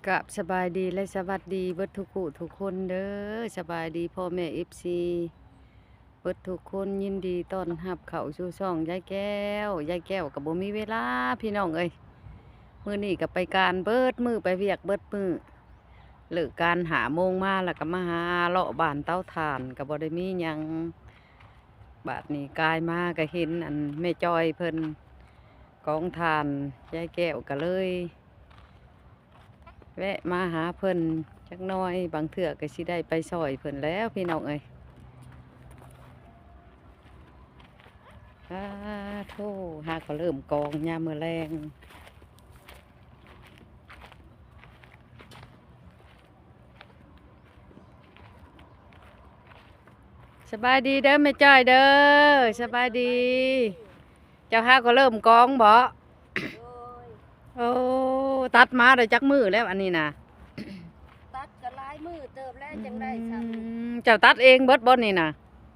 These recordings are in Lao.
ກາບສະບາຍດີ ແລະ ສະຫວັດດີເບິດທຸກຜູ້ທຸກຄົນເດີ. ສະບາຍດີພໍ່ແມ່ເອັຟຊີເບິດທຸກຄົນ, ຍິນດີຕ້ອນຮັບເຂົ້າສູ່ຊ່ອງຍາຍແກ້ວ. ຍາຍແກ້ວກໍບໍ່ມີເວລາພີ່ນ້ອງເອີຍ, ມື້ນີ້ກໍໄປການເບິດມື້ ໄປວຽກເບິດມື້, ເລີກການຫ້າໂມງມາ ແລ້ວກໍມາຫາເລາະບ້ານເຕົາຖ່ານ ກໍບໍ່ໄດ້ມີຫຍັງ. ບາດນີ້ກາຍມາກໍເຫັນອັນແມ່ຈ້ອຍເພິ່ນກອງຖ່ານ, ຍາຍແກ້ວກໍເລີຍ ແວະມາຫາເພິ່ນຈັກໜ່ອຍ, ບາງເທື່ອກໍຊິໄດ້ໄປຊ່ອຍເພິ່ນແຫຼ້ວພີ່ນ້ອງເອີຍ. ອາໂທ້ ຫາກໍເລີ່ມກອງຍາມມື້ແລງ. ສະບາຍດີເດີແມ່ຈ້ອຍເດີ. ສະບາຍດີ. ເຈົ້າຫາກໍເລີ່ມກອງບໍ? ໂດຍ. ໂອ້ ຕັດມາໄດ້ຈັກມື້ແລ້ວອັນນີ້ນະ? ຕັດກໍຫຼາຍມື້ເຕີບແລ້ວຈັ່ງໄດ້ຊ່ຳນີ້. ອືມ ເຈົ້າຕັດເອງເບິດບໍນີ້ນະ?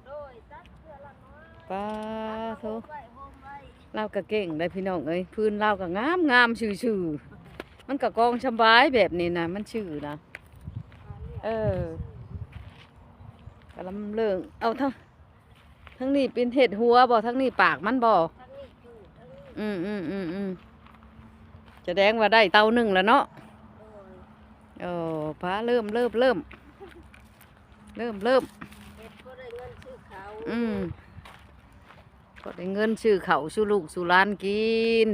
ໂດຍ ຕັດເທື່ອລະໜ້ອຍ. ປາໂທ້ ຕັດແລ້ວໂຮມໄວ້ ໂຮມໄວ້. ລາວກໍເກັ່ງໄດ໋ພີ່ນ້ອງເອີຍ, ພື້ນລາວກໍງາມໆຊື່ໆ, ມັນກໍກອງສະບາຍແບບນີ້ນະ, ມັນຊື່ນະ. ເອີ ກະລຳເລີງ ເອົາທາງ ທາງນີ້ເປັນເຮັດຫົວບໍ? ທາງນີ້ປາກມັນບໍ? ທາງນີ້ຢູ່ ທາງນີ້. ອືມໆໆໆ ສະແດງວ່າໄດ້ເຕົາໜຶ່ງແລ້ວເນາະ. ໂດຍ. ໂອ້ ພາເລີ່ມ ເລີ່ມ ເລີ່ມ ເລີ່ມ ເລີ່ມ ເຮັດພໍໄດ້ເງິນຊື້ເຂົ້າ. ອືມ ພໍໄດ້ເງິນຊື້ເຂົ້າສູ່ລູກສູ່ຫຼານກິນ.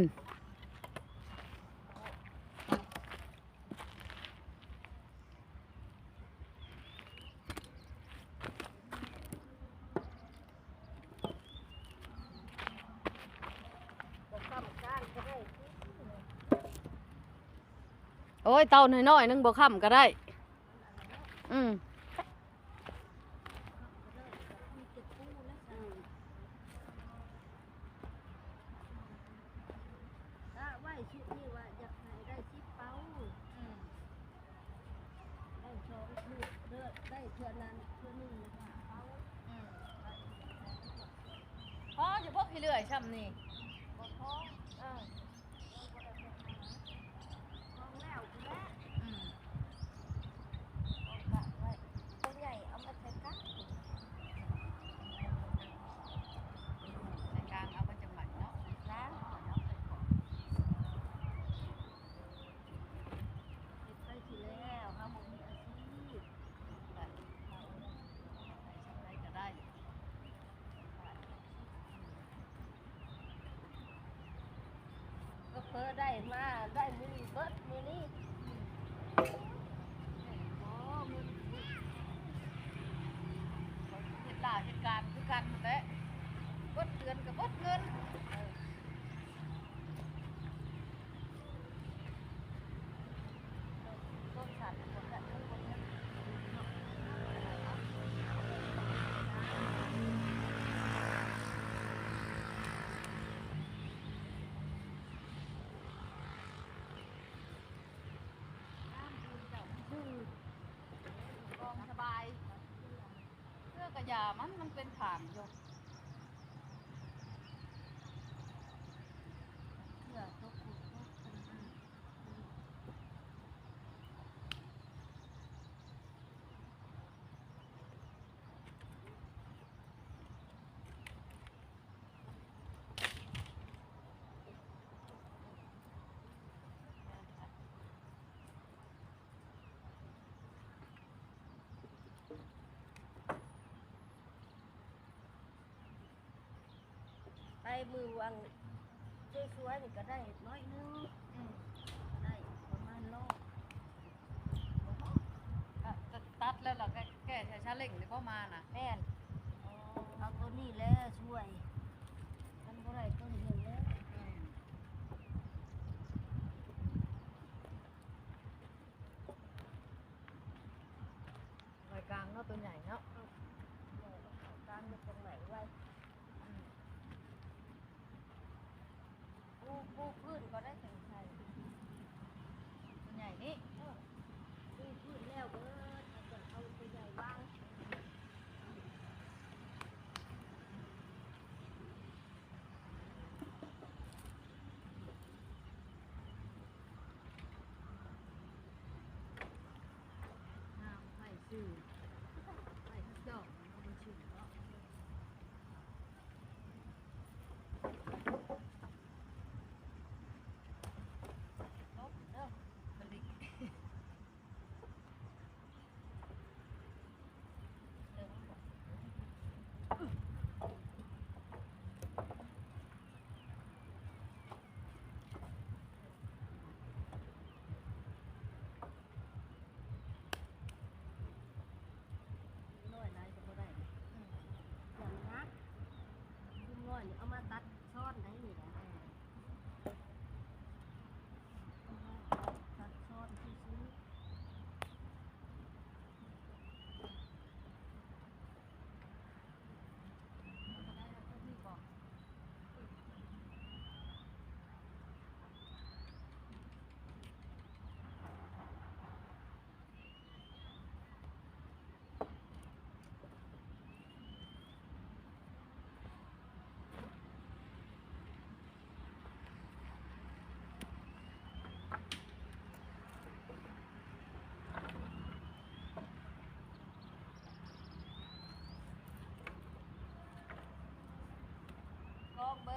ໂອ້ຍ ເຕົານ້ອຍໆໜຶ່ງບໍ່ຄ້ຳກໍໄດ້. ອືມ. ກະໄວ້ຊຸດນີ້ວ່າຢາກໃຫ້ໄດ້ສິບເປົາ. ອືມ ໄດ້ສອງເທື່ອ ໄດ້ເທື່ອນັ້ນເທື່ອໜຶ່ງແລ້ວກະເປົາ. ອືມ ພໍຢູ່ບໍ່ຂີ້ເລື່ອຍຊ່ຳນີ້? ບໍ່ພໍ. ເອີ ຂອງແລ້ວພຸ້ນແຫຼະ. ອືມ ຂອງຝາກໄວ້ ຕົວໃຫຍ່ເອົາມາໃສ່ກາງ ໃສ່ກາງເອົາມາຈັກໝັ້ນເນາະ. ເຮັດໄປຊິແລ້ວ ເຮົາບໍ່ມີອາຊີບ ແບບເຮົາໄດ້ສ່ຳໃດກໍໄດ້. ກໍເພິ່ນໄດ້ມາໄດ້ມື້ນີ້ເບິດມື້ນີ້. ບໍ່ ມື້ນີ້ເຮັດລາເຮັດການຄືກັນຫັ້ນແຫຼະ ເບິດເດືອນກໍເບິດເງິນ. ເອີ ກອງສະບາຍ ເສື້ອກະຢ່າມັນ ມັນເປັນຜານຢູ່. ເສື້ອຕົກ ຕົກ ຕົກ ໄປມື້ຫວ່າງສວຍໆນີ້ກໍໄດ້ໜ້ອຍໜຶ່ງ. ອືມ ໄດ້ປະມານຮ້ອຍ. ບໍ່ພໍ. ກະ ກະຕັດແລ້ວລະ ກະແກ່ໃສ່ຊາເລັ້ງນີ້ບໍ່ມານະ? ແມ່ນ. ອໍ ເອົາໂຕນີ້ແຫຼະຊ່ວຍ ມັນບໍ່ໄດ້ໂຕນີ້ແຫຼະ. ອືມ ໄວ້ກາງເນາະ ໂຕໃຫຍ່ເນາະ. ເອີ ກາງມັນຈັ່ງໄໝ້ໄວ. ອືມ ປູ ປູພື້ນກໍໄດ້ ຈັ່ງໃສ່ໂຕໃຫຍ່ນີ້. ເອີ ປູພື້ນແລ້ວເບີດ ເອົາ ເອົາໂຕໃຫຍ່ວາງ.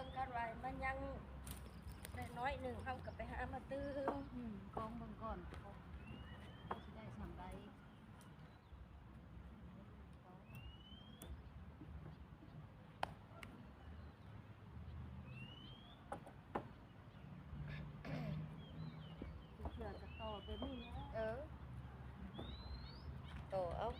ຄັນວ່າມັນຍັງໄດ້ໜ້ອຍໜຶ່ງ ເຮົາກໍໄປຫາມາຕື່ມ. ອືມ ກອງເບິ່ງກ່ອນ ຊິໄດ້ສ່ຳໃດ. ເທື່ອກໍຕໍ່ແບບນີ້ແຫຼະ. ເອີ ຕໍ່ເອົາ.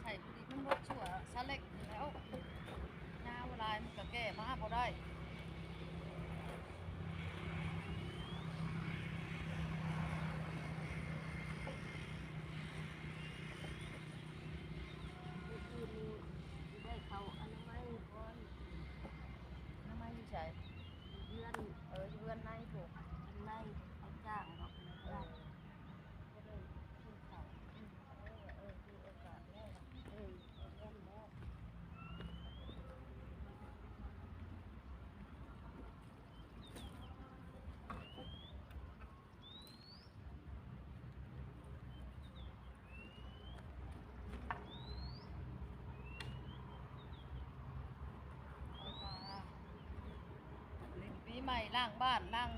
ໃສ່ພໍດີ ມັນບໍ່ຊົ່ວຊະເລັກນີ້ແລ້ວ ຍາວຫຼາຍມັນກໍແກ້ມາບໍ່ໄດ້. ມື້ອື່ນນີ້ຊິໄດ້ເຂົ້າອະນາໄມກ່ອນ. ອະນາໄມຢູ່ໃສ? ຢູ່ເຮືອນ. ເອີ ຢູ່ເຮືອນໃນພຸ້ນ. ເຮືອນໃນ ເຂົາຈ້າງດອກ. ເອີ ບໍ່ໄດ້ກິນເຂົ້າ. ອືມ ເອີ ເອີ ຖືໂອກາດແລ້ວ. ເອີ ເອົາເງິນແລ້ວ. ເລີຍປີໃໝ່ລ້າງບ້ານລ້າງ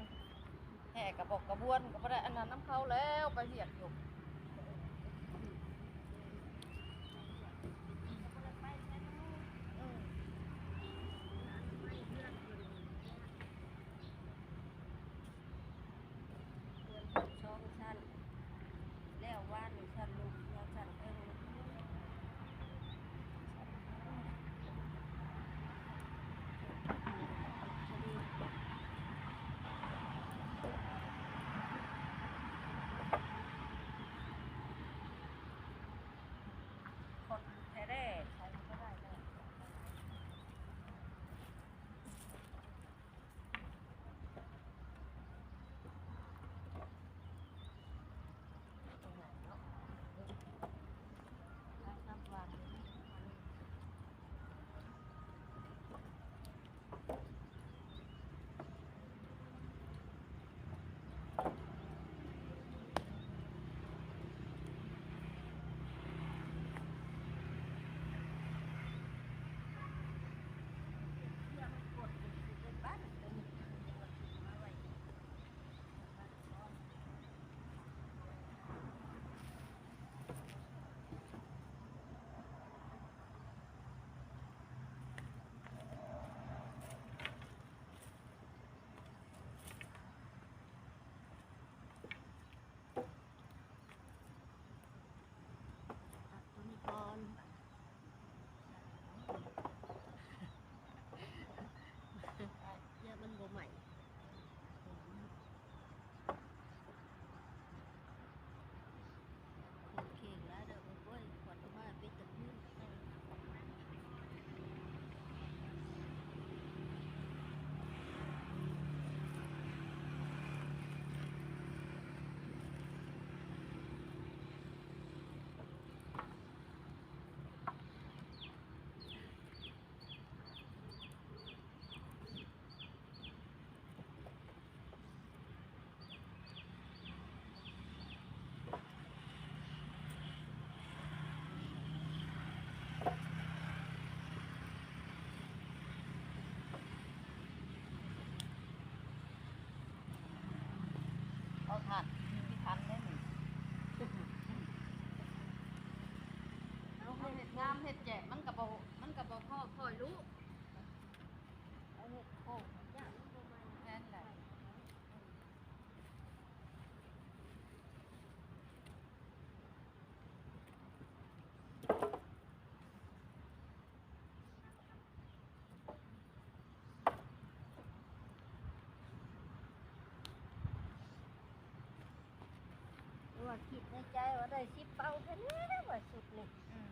ແຮ່ກະບອກກະບວນ ກໍບໍ່ໄດ້ອັນນັ້ນນຳເຂົາແລ້ວ ໄປວຽກຢູ່. ອືມ ເຮືອນສອງຊັ້ນ ແລ້ວວານນີ້ຊັ້ນລຸ່ມ ແລ້ວຊັ້ນເທິງ. ຄົນແທ້ໆ ໃສ່ບໍ່ໄດ້ເລີຍ. ຕັດຕົວນີ້ກ່ອນ ຢ້ານມັນບໍ່ໄໝ້. ເຄັ່ງຫຼາຍເດີ ໂອ້ຍ ກວ່າຈະມາເປັນຕະປູ. ເອົາຖ່ານທີ່ທັນໄດ້ນີ້ ເຮົາເຮັດງາມເຮັດແຈກ ມັນກະບໍ່ ມັນກະບໍ່ພໍຄ່ອຍລຸ. ເອົາເຮັດໂຄກ ຢ້ານມັນບໍ່ໄໝ້. ແມ່ນແຫຼະ. ວ່າຄິດໃນໃຈວ່າໄດ້ສິບເປົາແທ້ແລ້ວວ່າສຸດນີ້. ອືມ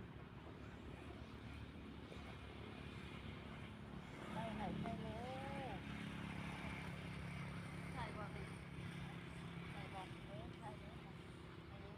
ໄດ້ໃຫ້ແທ້ແລ້ວ. ໃສ່ບໍ່ແມ່? ໃສ່ບໍ່? ເອີ ໃສ່ເລີຍ. ເອີ.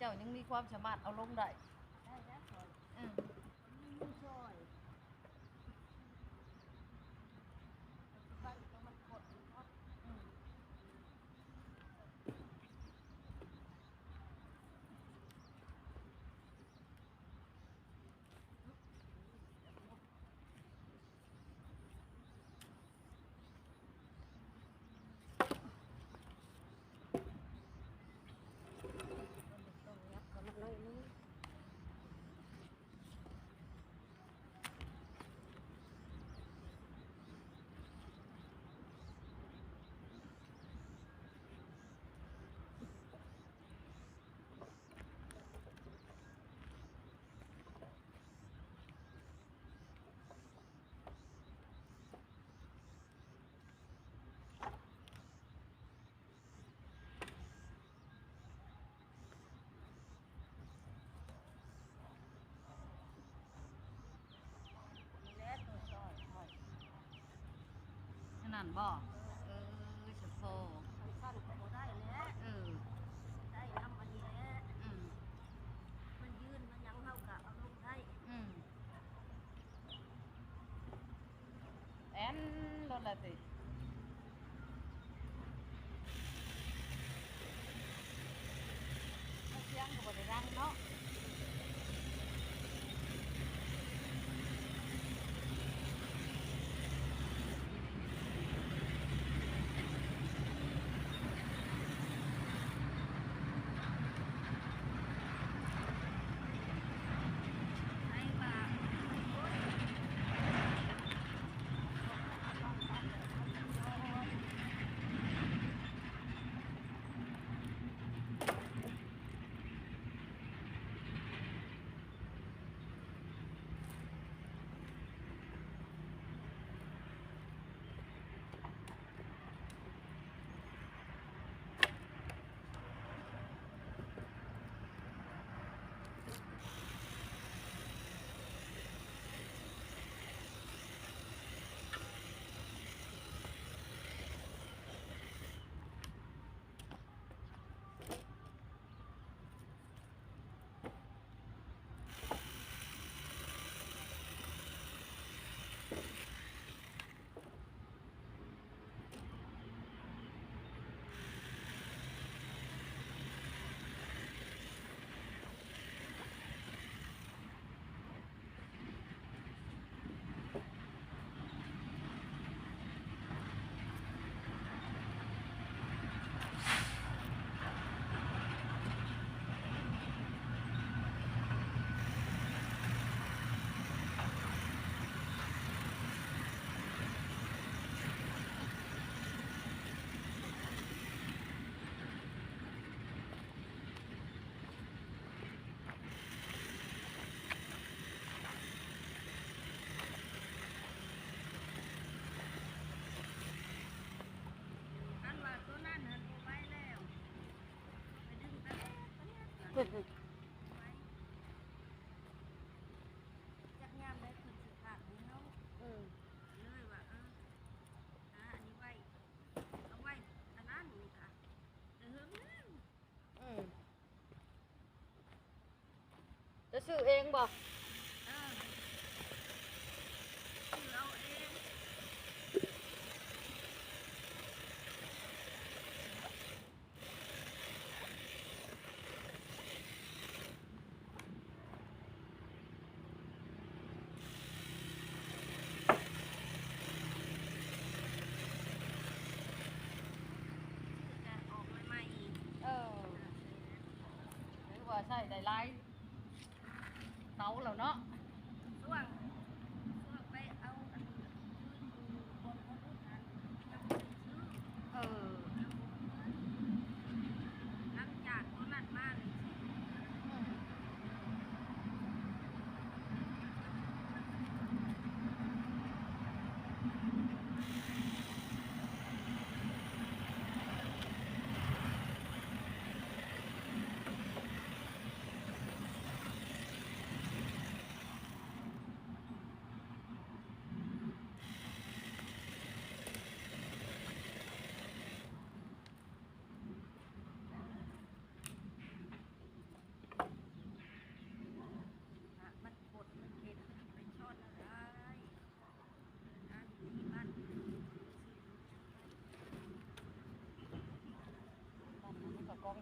ແລ້ວຍັງມີຄວາມສາມາດເອົາລົງໄດ້ ໄດ້ແລ້ວຂ້ອຍ ອືມ ມີມືຊ່ອຍ ປັດຈຸບັນກໍມັນຄົນເນາະ ອືມ. ນີ້ແຫຼະຕົວຊ່ອຍຂ້ອຍ ອັນນັ້ນບໍ? ເອີ ເອີ ສະໂພ ສັ້ນໆກໍບໍ່ໄດ້ແຫຼະ ເອີ ໄດ້ນຳອັນນີ້ແຫຼະ ອືມ ມັນຍືນມັນຫຍັງເຮົາກໍເອົາລົງໄດ້ ອືມ. ແອນໂລດລະຕິ ສຽງກໍບໍ່ໄດ້ດັງເນາະ. ຄັນວ່າໂຕນັ້ນຫັ້ນບໍ່ໄຫວແລ້ວ ໄປດຶງຕະແລດຕະແລດກັນ ໄຫວ ຈັກຍາມໃດເພິ່ນຊິພາກໃຫ້ເຮົາ ອືມ ເລີຍວ່າ ເອີ ຫາອັນນີ້ໄວ້ ເອົາໄວ້ອັນນັ້ນນີ້ກະ ແຕ່ເຫິງແລ້ວ ອືມ. ຈະຊື້ເອງບໍ່? ເອີ ຊື້ເອົາເອງ. ເອີ ຖືວ່າໃຊ້ໄດ້ຫຼາຍເຕົາແລ້ວ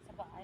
ສະບາຍ.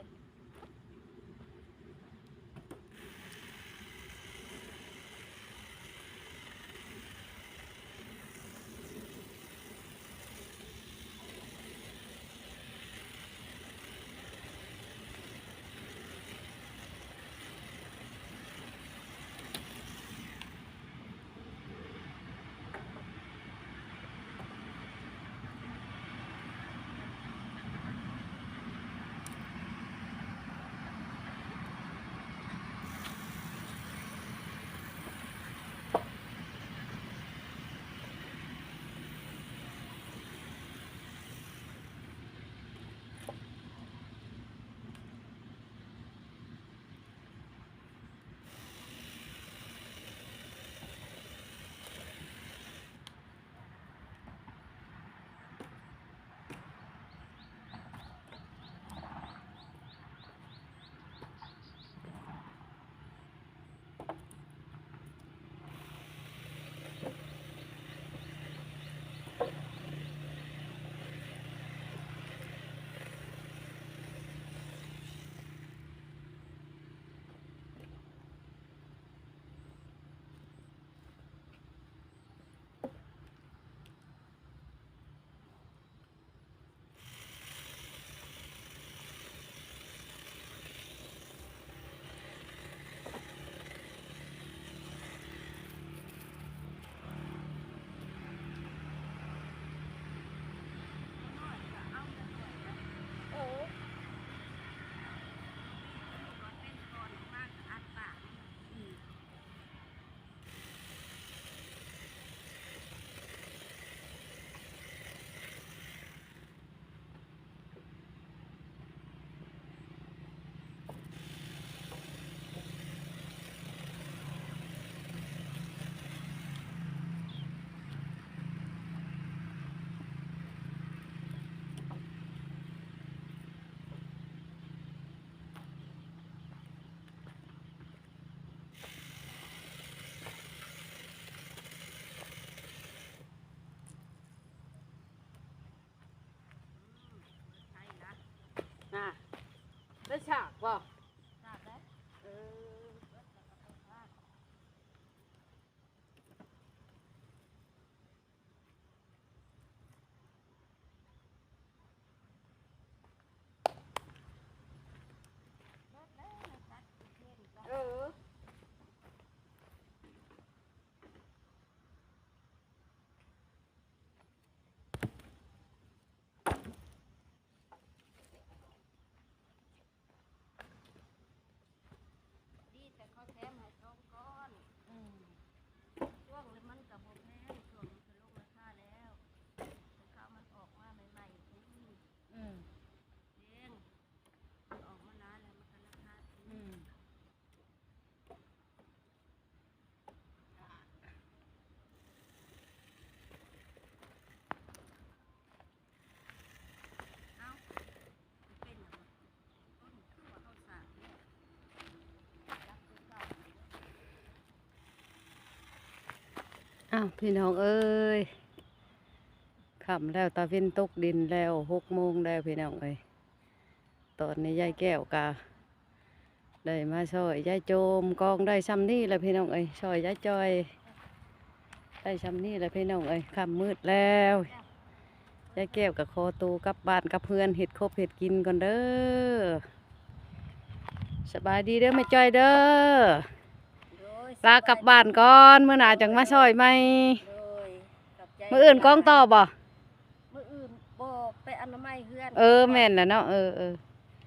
ນະ ໄດ້ສາກບໍ່? ສາກແລ້ວ. ເອີ. ເອີ. ດີແຕ່ເຂົາແຖມໃຫ້ສອງກ້ອນ. ອືມ. ຊ່ວງນີ້ມັນກໍບໍ່ແພງ, ຊ່ວງນີ້ກໍລົງລາຄາແລ້ວ. ແຕ່ເຂົາມັນອອກມາໃໝ່ໆ ອືມ ອືມ ແພງ. ມັນອອກມານານແລ້ວ ມັນກໍລາຄາຖືກ. ອືມ. ອ້າວ ພີ່ນ້ອງເອີຍ, ຄ່ຳແລ້ວ, ຕາເວັນຕົກດິນແລ້ວ, ຫົກໂມງແລ້ວ ພີ່ນ້ອງເອີຍ. ຕອນນີ້ຍາຍແກ້ວກະໄດ້ມາຊ່ອຍຍາຍໂຈມກອງໄດ້ຊ່ຳນີ້ແຫຼະພີ່ນ້ອງເອີຍ, ຊ່ອຍຍາຍຈ່ອຍໄດ້ຊ່ຳນີ້ແຫຼະພີ່ນ້ອງເອີຍ, ຄ່ຳມືດແລ້ວ. ຍາຍແກ້ວກະຂໍໂຕກັບບ້ານກັບເຮືອນ ເຮັດຄົບເຮັດກິນກ່ອນເດີ. ສະບາຍດີເດີແມ່ຈ້ອຍເດີ. ໂດຍ ລາກັບບ້ານກ່ອນ, ມື້ໜ້າຈັ່ງມາຊ່ອຍໃໝ່. ໂດຍ ຂອບໃຈ. ມື້ອື່ນກອງຕໍ່ບໍ່? ມື້ອື່ນບໍ່ ໄປອະນາໄມເຮືອນ. ເອີ ແມ່ນແຫຼະເນາະ. ເອີ ເອີ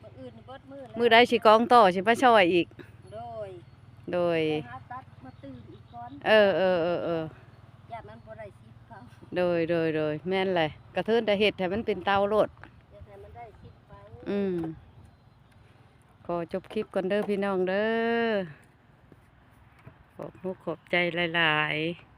ມື້ອື່ນເບິດມື້ແລ້ວ. ມື້ໃດຊິກອງຕໍ່ ຊິມາຊ່ອຍອີກ. ໂດຍ ໂດຍ ໄປຫາຕັດມາຕື່ມອີກກ່ອນ. ເອີ ເອີ ເອີ ເອີ ຢ້ານມັນບໍ່ໄດ້ສິບເຂົາ. ໂດຍ ໂດຍ ໂດຍ ແມ່ນແຫຼະ, ກະເທີນແຕ່ເຮັດໃຫ້ມັນເປັນເຕົາໂລດ. ຢາກໃຫ້ມັນໄດ້ສິບເຂົາ. ອືມ. ຂໍຈົບຄລິບກ່ອນເດີພີ່ນ້ອງເດີ. ຂອບອົກຂອບໃຈຫຼາຍໆ.